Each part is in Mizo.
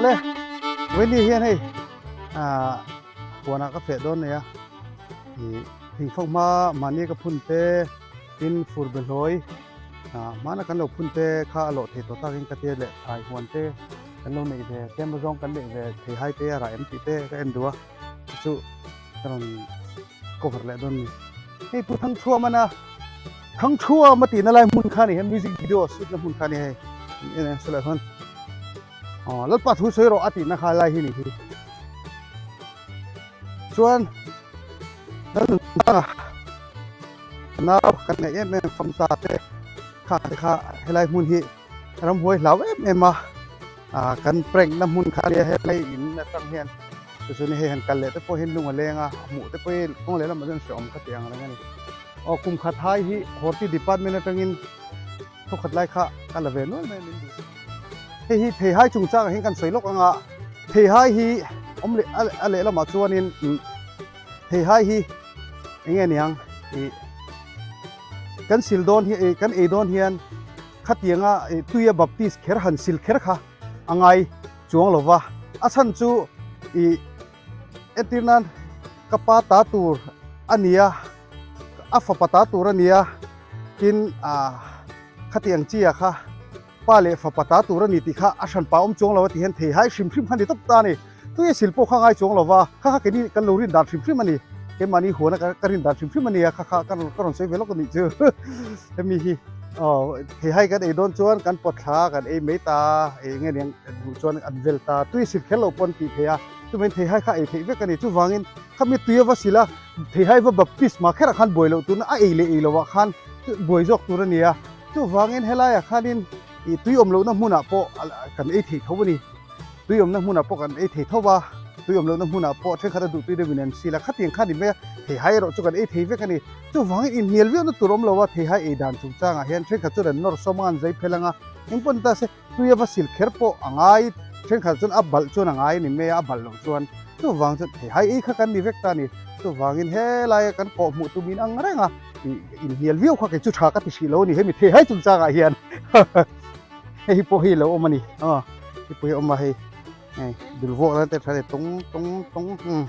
Ale Wendy hian hei ah huanah ka feh dawn nei a ih thingfawk hma mahni ka phun te tin fur be hlawi ah hmana kan lo phun te kha a lawh thei tawh takin ka tia leh thlai huan te kan lo neih ve tlem azawng kan neih ve thei hai te a rah em tih te ka en duh a chu chu ka rawn cover leh dawn a ni. Hei Pu Thangthuam ana Thangthuam a tihna lai hmun kha a ni he music video shoot na hmun kha a ni hei en en saw leh chuan aw Lalpa thu sawi rawh a tihna kha lai hi a ni hi chuan Lalnunthanga nau kan ngaih em em fam ta te kha te kha helai hmun hi ramhuai hlau em em a ah kan prank na hmun kha a nia helai in atang hian. Tichuan hei han kal leh te pawh hian lung a leng a, a hmuh te pawh hi kawng leh lamah chuan hrehawm kha tih ang reng a ni. Aw kum khat hai hi Horti Department atangin thawkhat lai kha ka la ve nual mai a min duh. Hei hi theihai chungchangah hian kan sawi lawk ang a, theihai hi awm leh a leh lamah chuanin theihai hi eng nge niang ih kan sil dawn hi kan ei dawn hian khatianga tuia baptist kher han sil kher kha a ngai. Chuang lo va, a chhan chu ih entir nan ka pa ta tur a ni a, a fapa ta tur a ni a, tin ah khatiang chi ah kha pa leh fapa ta tur a ni tih kha a hran pa awm chuang lo a ti hian thei hai hrim hrim kha ni tawp ta a ni. Tui a sil pawh kha ngai chuang lo va, kha kha keini kan lo rin dan hrim hrim a ni, keimahni huana ka rin dan hrim hrim a ni a, kha kha ka rawn sawi ve lawk a nih chu hemi hi. Aw theihai kan ei dawn chuan kan pawt thla kan ei mai ta eng nge niang duh chuan an vel ta tui sil kher lo pawn tih theih a chuvangin theihai kha ei theih vek a ni chuvangin khami tui a va sil a theihai va baptist mah kherah khan buai loh tuna a ei leh ei lovah khan buai zawk tur a ni a chuvangin helaiah khanin ih tui awm lohna hmunah pawh kan ei thei tho a ni. Tui awmna hmunah pawh kan ei thei tho va, tui awm lohna hmunah pawh thenkhat a duh tui deuhin an sil a, khatiang khan i mai a, theihai erawh chu kan ei thei vek a ni. Chuvangin inhnial viau na tur awm lo a, theihai ei dan chungchangah hian thenkhat chuan an nawr sawm anga an zai phel anga, engpawh ni ta se tui a va sil kher pawh a ngai, thenkhat chuan a balh chuan a ngai a ni mai a, a balh loh chuan chuvang chuan theihai ei kha kan ni vek ta a ni. Chuvangin helaia kan kawh hmuh tum in ang reng a, inhnial viau kha kei chu tha ka ti hrih lo a ni hemi theihai chungchangah hian. Hei hi pawh hi lo awm a ni aw hei pawh hi a awm a hei hei dul vuak nan te tha leh tawng tawng tawng umm.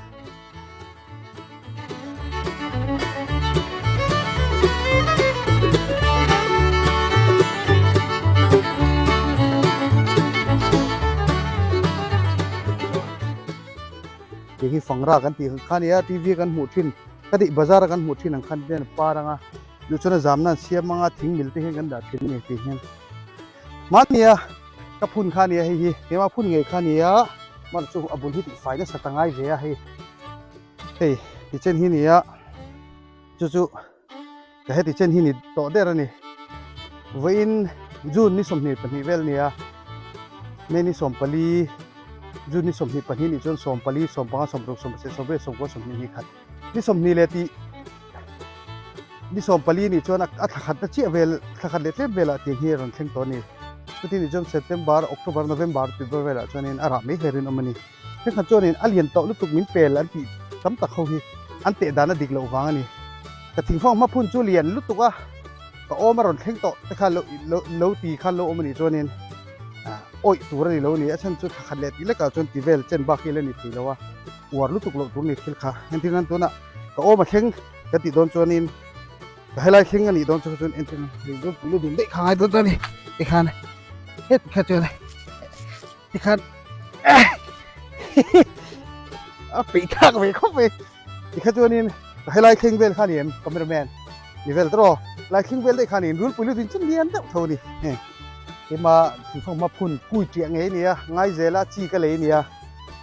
Tih hi fangra kan tih kha nia tv kan hmuh thin ka tih bazar a kan hmuh thin ang khan hian a par ang a duh chuan a zam nan siam anga thing mil te hian kan dah thin a ni tih hian. Mahnia ka phun kha ania hei hi keimah phun ngei kha ania hman chu a bul hi tih fai nasa ta ngai ve a hei hei ti chen hi nia chu chu ka heti chen hi ni tawh der ani vawiin June ni 22 vel nia May ni 14 June ni 22 ni chuan 14 15 16 17 18 19 20 khat Ni 20 leh tih ni 14 nih chuan a thla khat na chiah vel thla khat leh tlem velah tiang hi a rawn thleng tawh a ni. Chuti nih chuan September, October, November tih vel velah chuanin a rah mai hle rinawm a ni. Thenkhat chuanin a lian tawh lutuk min pel an tih tam tak ho hi an teh dan a dik loh vang a ni. Ka thingfang hma phun chu lian lutuk a, ka awm a rawn thleng tawh te khan lo lo ti khan lo awm a nih chuanin awih tur a ni lo a ni. A chhan chu thla khat leh tih lekah chuan ti vel chen bak hi la ni thei lo a. Uar lutuk loh tur ni thil kha entir nan tunah ka awm a thleng ka tih dawn chuanin ka helai thleng a nih dawn chu chuan entir nan lui dawn pui dun daih kha ngai dawn ta ni tikhan heti kha chuan tikhan a peih thlak ve khawp mai tikha chuanin ka helai thleng vel kha ni em cameraman ni vel tawh lai thleng vel daih kha ni rulpui lu din chu lian deuh tho ni hei keima thingfang hma phun kui tiah ngei a ni a ngai zela chi ka lei a ni a.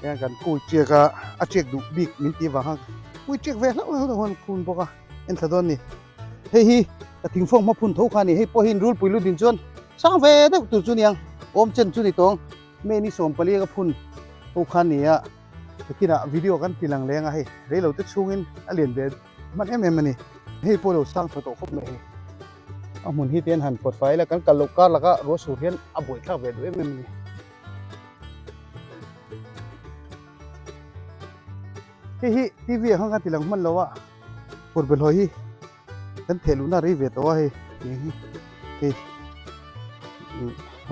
Hian kan kui tiak a, a tiak duh bik min tih avang khan kui tiak ve hlauh hlauh deuh han khun bawk a, en thla dawn a ni. Hei hi ka thingfawng hma phun tho kha a ni, hei pawh hi rulpui lu din chuan sang ve deuh tur chu niang, awm chen chu ni tawng May ni 14 ka phun ho kha a ni a, takinah video kan ti lang leng a hei reilo te chhungin a lian ve hman em em a ni. Hei pawh lo sang tha tawh khawp mai hei. A hmun hi te an han pawt fai ila kan kal loh kar laka ruah sur hian a buaithlak ve duh em em a ni. Hei hi TV ah khan kan ti lang hman lo a phur belhawi hi kan theh luhna rei ve tawh a hei tiang hi hei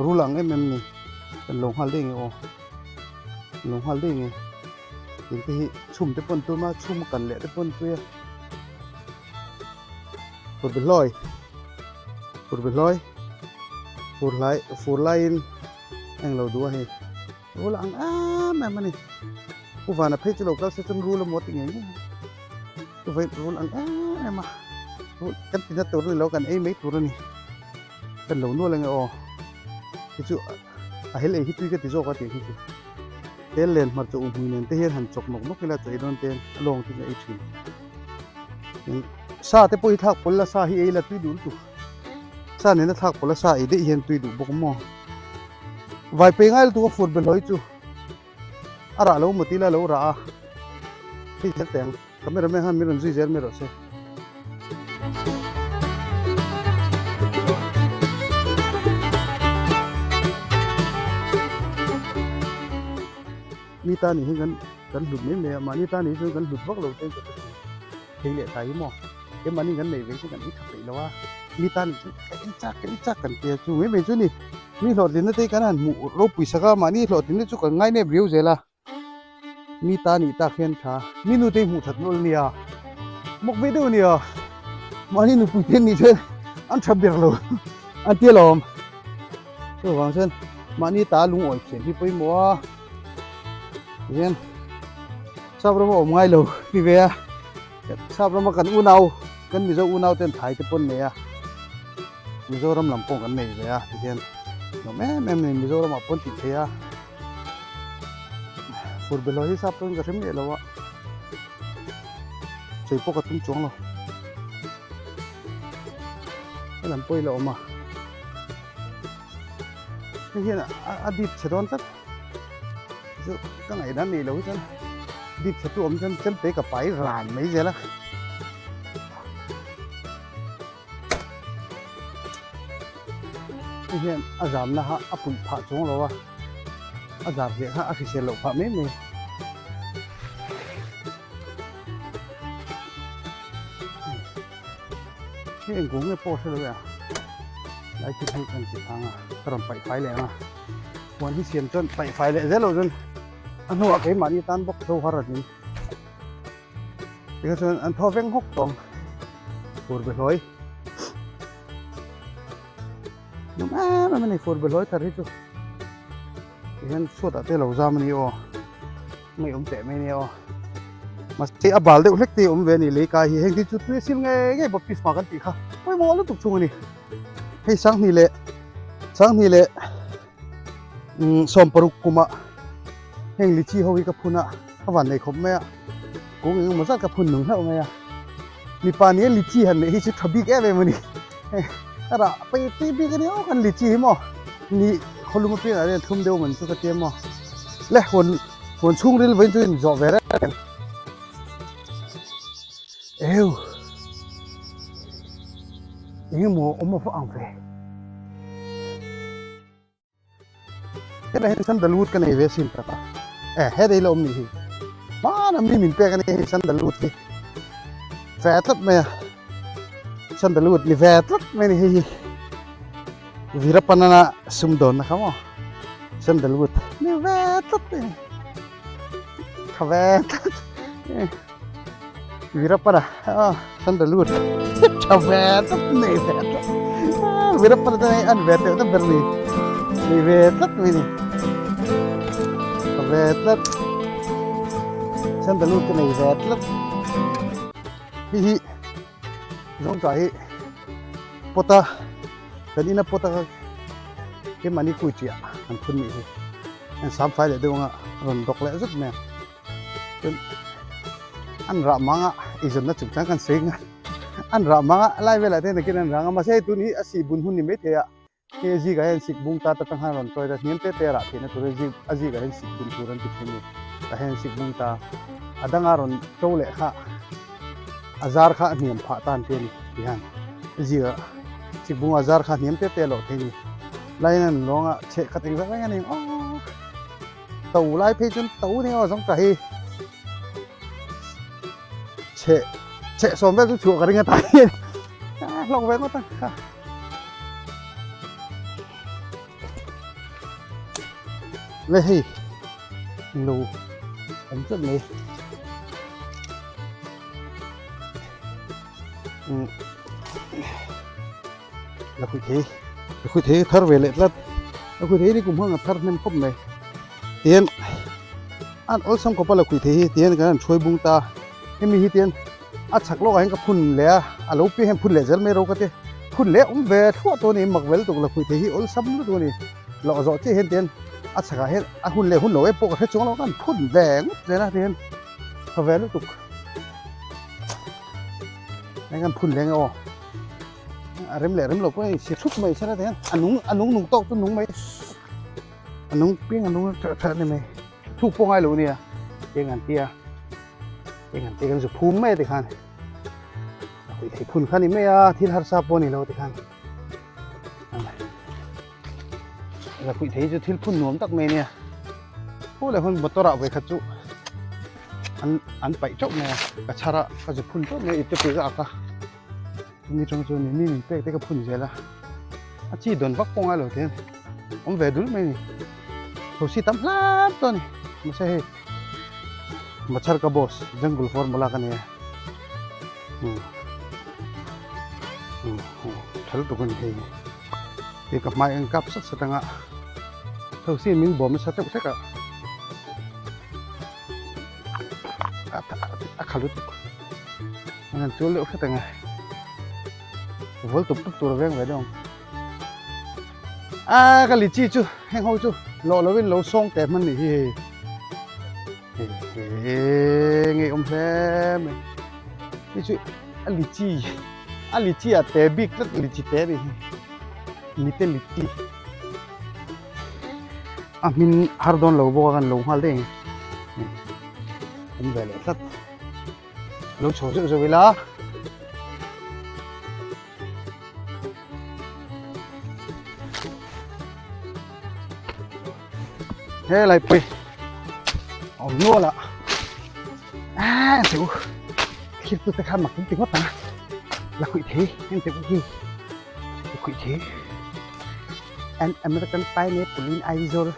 rul ang em em ni kan lo nghal daih nge aw. Lo nghal daih nge. Eng te hi chhum te pawn tum a, chhum a kan leh te pawn tui a. Fur bihlawi, fur bihlawi, fur hlai, fur laiin a englo duh a hei. Rul a ang em em a ni. Pu Vana phei chu lo kal se chuan rul a maw ti ngei ngei ang. Chuvei rul ang em em a, rul kan tina tur a ni lo, kan ei mai tur a ni. Kan lo nual ange aw. Hei chu a hel ei hi tui ka ti zawk a tih hi chu. Tel len hmarcha uh hmui nen te hian han chawk nawk nawk ila chaw ei dawn te a lawng te chu ei thin. Sa te pawh hi thlak pawl la sa hi ei la tui duh lutuk. Sa nena thlak pawl a sa ei daih hian tui duh bawk maw. Vai pe ngai lutuk a fur be hlawi chu a rah lo maw tila lo rah a hei zel teh ang camera man khan min rawn zui zel mai rawh se. Mi ta nih hi kan kan hlut mai mai a mahni ta nih hi chuan kan hlut vak lo te ka hre thin thei leh ta hi maw keimahni kan neih ve chu kan ei tha peih lo a mi ta nih chu ka en chak ka en chak kan tia chu mai mai chu ni mi hlawhtlinna te hi kan han hmuh ropui sak a mahni hlawhtlinna chu kan ngai nep riau zel a mi ta nih tak hian tha mi nu te hi hmuh that nawlh ania mawk ve deuh ania mahni nupui te nih chuan an tha ber lo an tia lawm chuvang chuan mahni ta lungawi thiam hi pawimawh a. Tihian sap rama awm ngai lo ti ve a sap rama kan unau kan mizo unau ten thai te pawn nei a mizoram lam pawh kan nei ve a tihian nuam em em nei mizoram ah pawn tih theih a fur belaw hi sap pawn ka hre miah lo a chei pawh ka tum chuang lo helam pawh hi la awm a hei hian a dip chhe dawn tlat. Chu ka ngaihdan nei lo hi chuan dip chhe tu awm chuan chemte ka pai ran mai zel a. Hei hian a zamna kha a puih phah chuang lo a, a zar hliah kha a hrisel loh phah mai mai. Hei eng kung nge pawh hre lo e a, lai thil hi kan ti thang a, ka rawn paih fai leh ang a. Huan hi siam chuan paih fai leh zel loh chuan a hnuah keimahni tan bawk tho har a ni. Tikha chuan an thaw veng hawk tawh ang fur be hlawi. Nuam em em a ni fur be hlawi thar hi chu. Tihian chhuatah te lo zam a ni aw. Ngaihawm teh mai nia aw. Mahse a bal deuh hlek te awm ve a ni lei kai hi heng hi chu tui a sil ngei ngei baptisma kan tih kha pawimawh lutuk chung a ni. Hei sanghnih leh sanghnih leh umm sawmparuk kumah heng lichi ho hi ka phun a ka van nei khawp mai a kung eng emaw zat ka phun nung hlauh mai a mipa nia lichi han neih hi chu tha bik em em a ni a rah pei pei bik a ni aw kan lichi hi maw ni khawlum apiangah hian thlum deuh man chu ka tia maw le huan huan chhungril vawiin chu inzawh ve reng eu. Eng emaw awm a va ang ve. Helai hian sandalwood ka nei ve sin tak a. E helai la awm nih hi. Hmana mi min pek a ni hei sandalwood hi. Ve tlat mai a. Sandalwood ni ve tlat mai a ni hei hi. Veerapanana sumdawnna kha maw. Sandalwood ni ve tlat mai a ni. Tha ve tlat. Veerapana sandalwood tha ve tlat nei ve tlat Veerapana te an ve teuh ta ber ni nei ve tlat mai ni tha ve tlat sandalwood te nei ve tlat hei hi zawngtah hi pot a kan ina pot a keimahni kui chiah an phun nih hi an sam fai leh deuh anga rawn dawk leh zut mai a. Chuan an rah mang a eizawnna chungchang kan sawi ang a an rah mang a lai velah te hian nakin an rang a mahse hei tun hi a sih bun hun ni maithei a hei a zikah hian sik bung ta ta tang khan a rawn tawi ta hniam te te a rah theihna tur a zik a zikah hian sik bun tur an ti thin a ni tah hian sik bung ta a danga rawn to leh kha a zar kha a hniam phah tan te a ni ti hian a zikah sik bung a zar kha hniam te te a lawh thei a ni lai hian an lawng a chheh khat engzah reng a ni ang aww. To lai phei chuan to ni aw zawng ta hi chhe chhe sawm vel chu chhuah ka ring a ta hian hlawk ve ngawt a le hei. Englo awm tlat mai. Umm lakhuih thei lakhuih thei thar ve leh tlat lakhuih thei hi kum hmang a thar hnem khawp mai tihian an awlsam khawp a lakhuih thei hi tihian kan han hruai bung ta hemi hi tihian a chhak lawkah hian ka phun leh a a lo piang hian phun leh zel mai ro ka ti phun leh a awm ve thluah tawh a ni mak vel tuk lakhuih thei hi awlsam lutuk a ni lawh zawh chiah hian tihian a chhakah hian a hun leh hun lo e pawh ka hre chuang lo kan phun ve ngawt zel a tihian tha ve lutuk. Heng an phun leng aw a rem leh rem lo pawh hei si thup mai sela te hian a nung a nung nung tawk chu nung mai a nung piang a nung tha tha ani mai thuk pawh ngai lo ania eng an tia eng an tia kan zu phum mai a tikhan a huih theih phun kha ni mai a thil harsa pawh a ni lo tikhan la huih thei chu thil phun nuam tak mai ania pawh leh hun motor ah vawikhat chu an an paih teuh mai a ka chhar a ka zu phun teuh mai a ipte pui ka ak a chumi atang chuan mi min pek te ka phun zel a a chi dawn vak pawh ngai lo te awm ve dul mai a ni thosi tam hlap tawh a ni mahse hei machhar ka boss jungle formula ka nei a umm umm tha lutuk a ni hei hei ka hmai ang kap sat sat anga thosi min bawm nasa deuh hlek a. A kha lutuk an han chul deuh hret ang e vawl tup tup tur a veng ve deuh ang a ka lichi chu heng ho chu lawh lovin lo sawng teh hman nih hi hei he ngei awm hle mai hei chu a lichi a lichi a te bik tlat lichi te nih hi mite lichi. A hmin har dawn lo bawk a kan lo nghal daih ang awm ve leh tlat lo chho zeuh zeuh ila helai pui awm nual a ah chu thil tu te kha mak ti ngawt ang la khuih thei heng te pawh hi la khuih thei. An American pineapple in Aizawl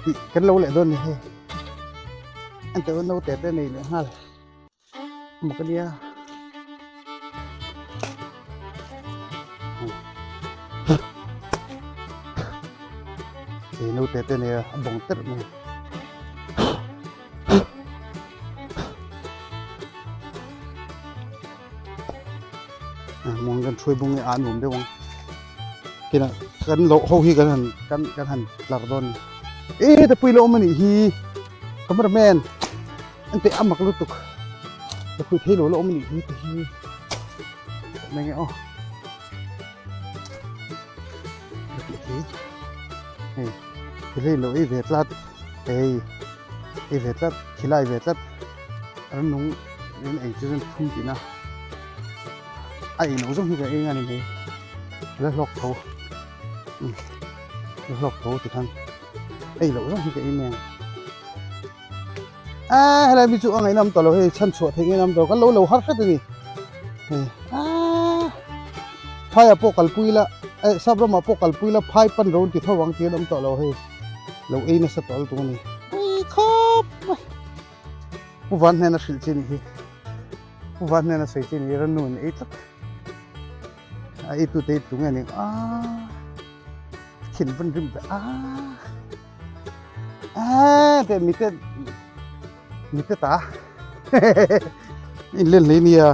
tih kan lo leh dawn ni hei an teuh naute te nei leh nghal mak ania hei naute te nei a a bawng terh mai. Muang kan hruai bawng hi a nuam deuh ang kinah kan loh ho hi kan han kan kan han tlar dawn a ni e te pui la awm a nih hi camera man an teh a mak lutuk ka pui thei lo la awm a nih hi te hi eng nge aw ka tih thei hei thilei lo ei ve tlat hei ei ve tlat khilai ve tlat rannung in ei chu chuan thum tihna a ei loh zawng hi ka eng a ni mai la hlawk tho umm la hlawk tho ti khan ei loh zawng hi ka ei mai ang a helai mi chu a ngaihnawm tawh lo hei chhan chhuah theih ngei an awm tawh kan lo lo har hret a ni hei a phaiah pawh kalpui ila eh sap ramah pawh kalpui ila phai pan ro an ti tho ang tih an awm tawh lo hei lo ei nasa tawh lutuk a ni ui khawp mai. Pu Van hnena hrilh chi a nih hi. Pu Van hnena sawi chi a nih hi Ranu in ei tlat. A ei tute hi tunge ning aaa thin van rim ve aaa aaa teh mite mite ta in len hlei nia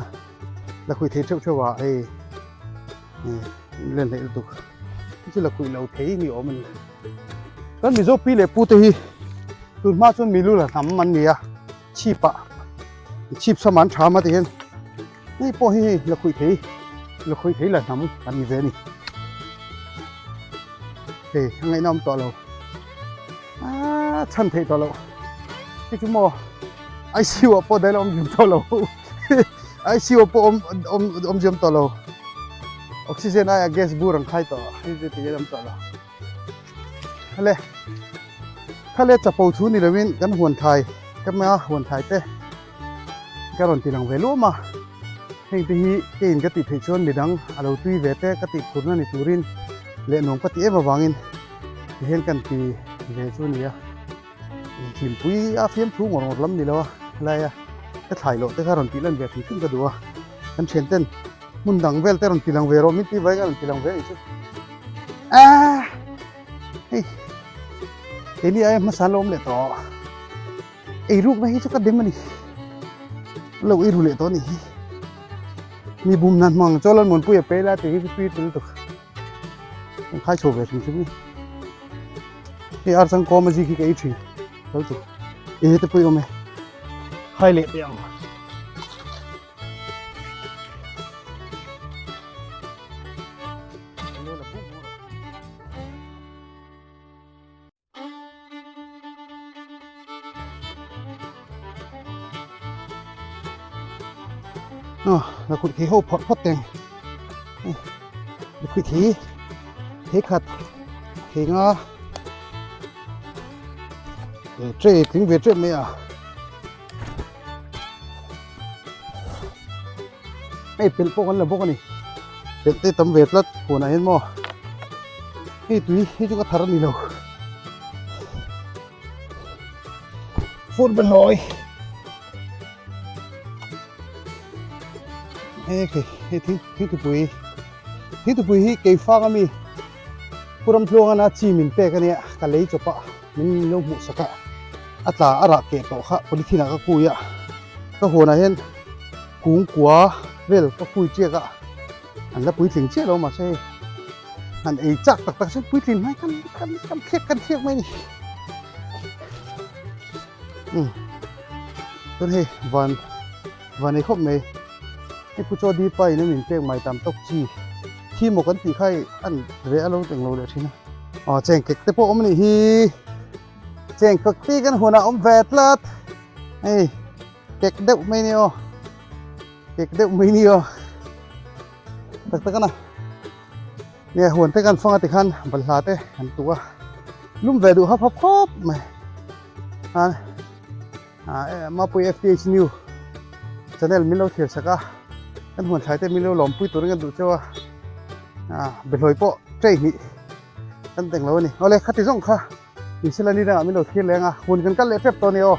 la khuih thei theuh theuh a hei in len hlei lutuk chu la khuih lo thei ni awm a ni. Kan Mizo pi leh pu te hi tun hma chuan milu la hnam an ni a, chhip ah chhip sam an tham a ti hian hei pawh hi hei la khuih thei la khuih thei la hnam an ni ve a ni. Hei a ngaihna awm tawh lo aaa chhan theih tawh loh hei chu maw ICU ah pawh daih la awm ziam tawh lo ICU ah pawh awm awm awm ziam tawh lo oxygen aia gas bur an khai tawh hei chu ti hian awm tawh lo. Khale khale chapo thu ni lovin kan huan thai ka hma huan thai te ka rawn ti lang ve luam a heng te hi keiin ka tih theih chuan midang a lo tui ve te ka tih phurna ni turin leh nuam ka ti em avangin tihian kan ti ve chu a ni a. Hlimpui a fiam thu ngawr ngawr lam ni lo a, helaia ka thlai loh te kha rawn tih lan ve hrim hrim ka duh a, kan thian ten hmun dang vel te rawn ti lang ve rawh min tih vai kha rawn ti lang ve a nih chu. Aaa hei keini aia hmasa an lo awm leh tawh ei rukna hi chu ka dem a ni, an lo ei ru leh tawh a nih hi, mi bum hna hmang chaw Lalmuanpuia pe ila tih hi chu tui tul tuk. Kan khai chho ve hrim hrim ni. Hei ar chang kawm a zik hi ka ei thin. Kal chu. E te pawh i awm e. Khai leh teh ang. La kut thei ho phawrh phawt teng la kut thei thei khat thei nga tray tling ve tep mai a hei pelh pawh kan la bawk a ni pelh te tam ve tlat huanah hian maw hei tui hi chu ka thar a ni lo fur behlawi hei hei thing thingtupui thingtupui hi keifang ami Pu Ramtluangana chi min pek a nia ka lei chawp a min lo hmuh sak a a tla a rah keh tawh kha polythene ah ka kui a ka huanah hian kung kua vel ka kui chiak a an la puitling chiah lo mahse hei han ei chak tak tak chuan puitlin hmai kan kan kan thliak kan thliak mai a ni umm chuan hei van van ei khawp mai hei pu chaw di pa in a min pek mai tam tawk chi thi maw kan tih kha hei an reh a lo teng lo leh thin a aw cheng kek te pawh awm a nih hi cheng kek te kan huanah a awm ve tlat hei kek deuh mai ni aw kek deuh mai ni aw tak tak a na nge huan te kan fang a tikhan balhla te an tuk a lum ve duh hap hap khawp mai a Mapui FTH New channel min lo thlir sak a kan huan thlai te min lo lawmpui turin kan duh cheu a behlawi pawh tray hnih kan teng lo a ni awle khati zawng kha Insilani dangah min lo thlir leng a hun kan kal leh tep tawh a ni aw.